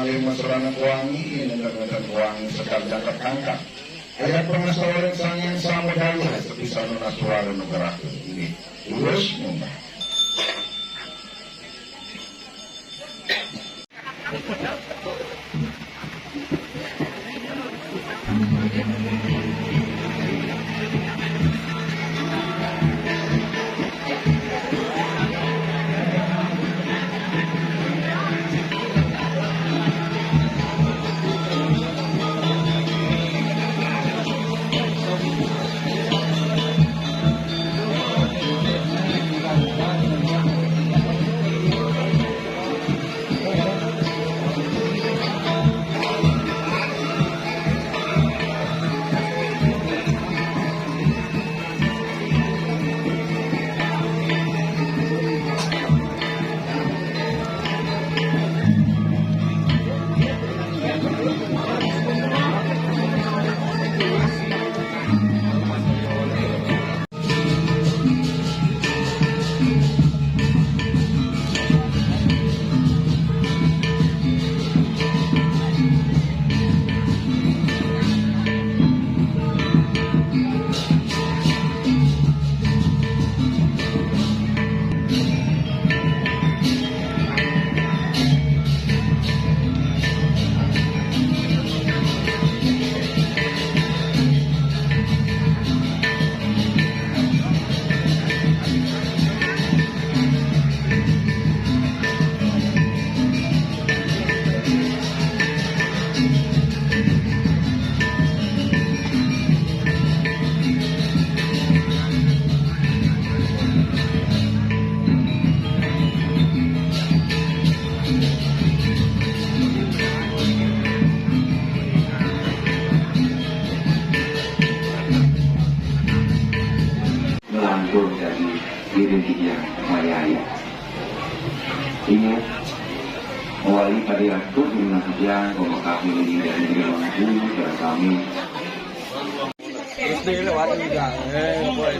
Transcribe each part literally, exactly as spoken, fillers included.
Alim masuranan kuangi, nentang-nentang kuangi sekar jangkep kangkang. Ayat pengasawaren Sang Hyang Samudaya, sepisan nunas suara nugraha. Inggih. Terus munggah. Melantur dari diri dia mayai. Iya, mawali pada atur di menang hujan, pemekah ini dari diri mampu, dan kami. Terus dia lewat juga. Eh, boy.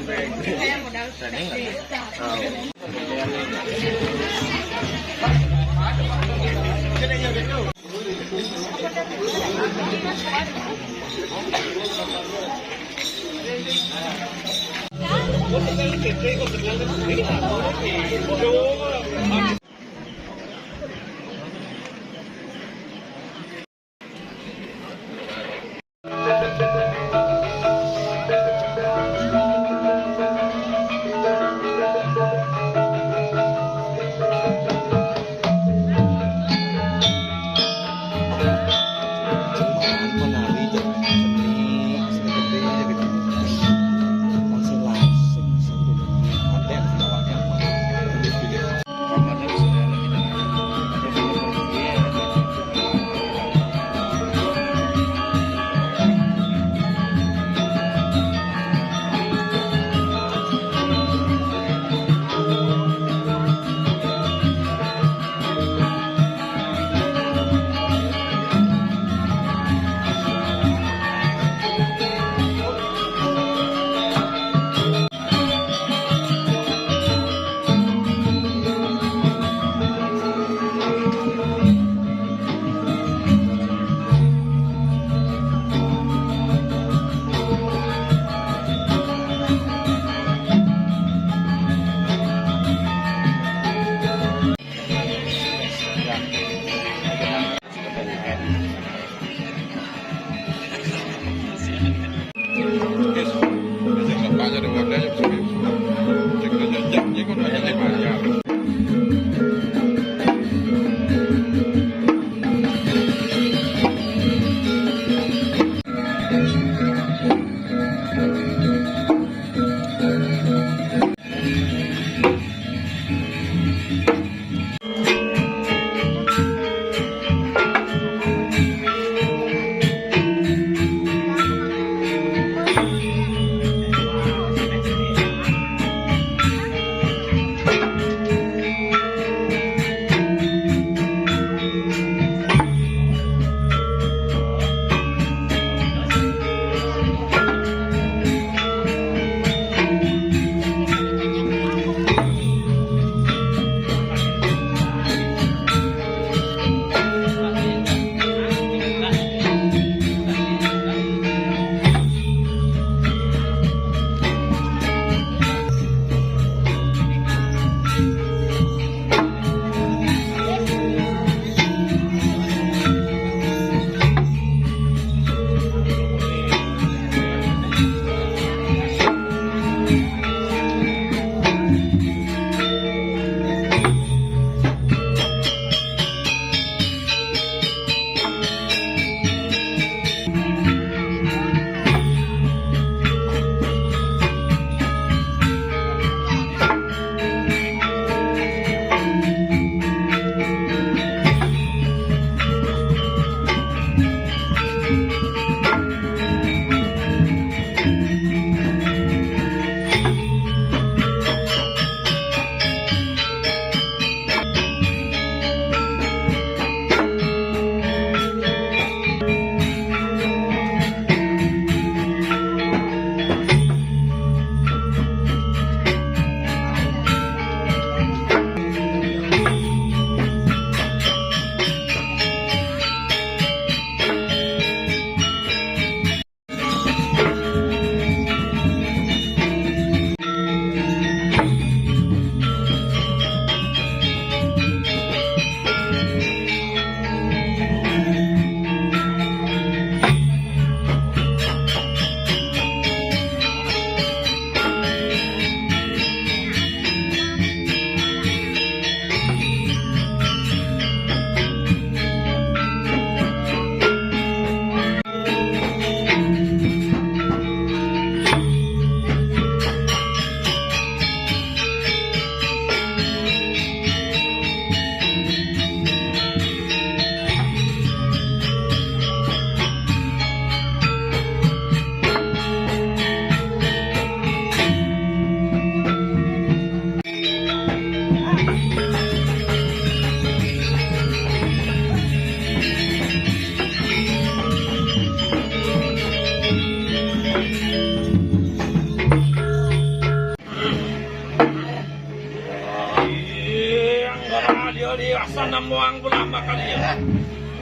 Muang berambah kali ya.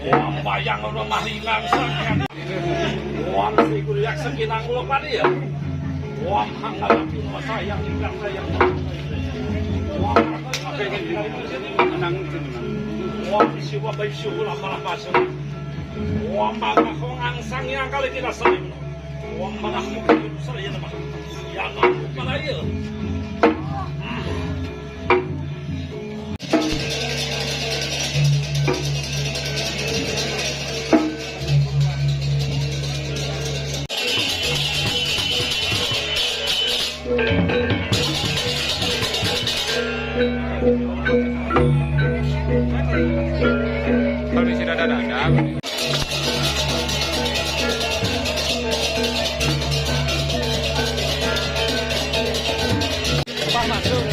Wah, bayang udah maringan sangat. Wah, si kuliak sekinang ulo padi ya. Wah, hang ngalapi rumah sayang, ikan sayang. Wah, apa yang kita itu sini menang itu menang. Wah, si wah baik suhu lama-lama sana. Wah, mama kong angsang yang kali kita sayang. Wah, mana aku saya nama. Ya, mana ya. Permisi, dadah, dadah. Pak, masuk.